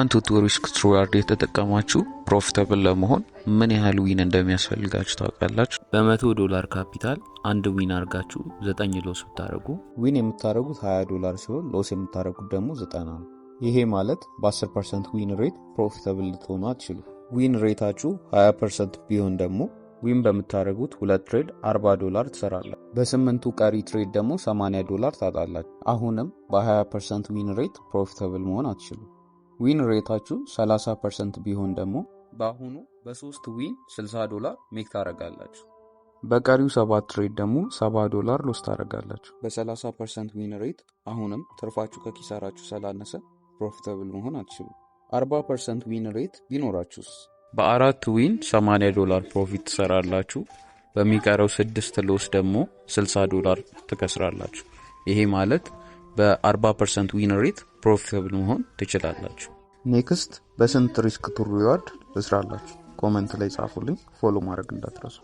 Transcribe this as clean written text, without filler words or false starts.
1 to 2 risk to reward የተጠቀማችሁ profitable ለመሆን ምን ያህል win እንደሚያስፈልጋችሁ ታውቃላችሁ? በ100 ዶላር ካፒታል አንድ win አርጋችሁ ዘጠኝ loss ብታደርጉ win የምታደርጉት 20 ዶላር ሲሆን loss የምታደርጉት ደግሞ 90 ነው። ይሄ ማለት በ10% win rate profitable ልትሆኑ አትችሉ። Win rate ኣችሁ 20% ቢሆን ደግሞ win በምታደርጉት ሁለት trade 40 ዶላር ትሰራላችሁ። በስምንቱ ቀሪ trade ደግሞ 80 ዶላር ታጣላችሁ። አሁንም በ20% win rate profitable መሆን አትችሉ። Win rate ኣችሁ 30% ቢሆን ደግሞ በአሁኑ በሶስት win 60 ዶላር make ታደርጋላችሁ። በቀሪው ሰባት trade ደግሞ 70 ዶላር loss ታደርጋላችሁ። በ30% win rate አሁንም ትርፋችሁ ከኪሳራችሁ ስላነሰ profitable መሆን አትችሉ። 40% win rate ቢኖራችሁስ? በአራት win 80 ዶላር profit ትሰራላችሁ። በሚቀረው ስድስት loss ደግሞ 60 ዶላር ትከስራላችሁ። ይሄ ማለት በ40% win rate profitable መሆን ትችላላችሁ። Next በስንት risk to reward ልስራላችሁ? Comment ላይ ጻፉልኝ። Follow ማድረግ እንዳትረሱ።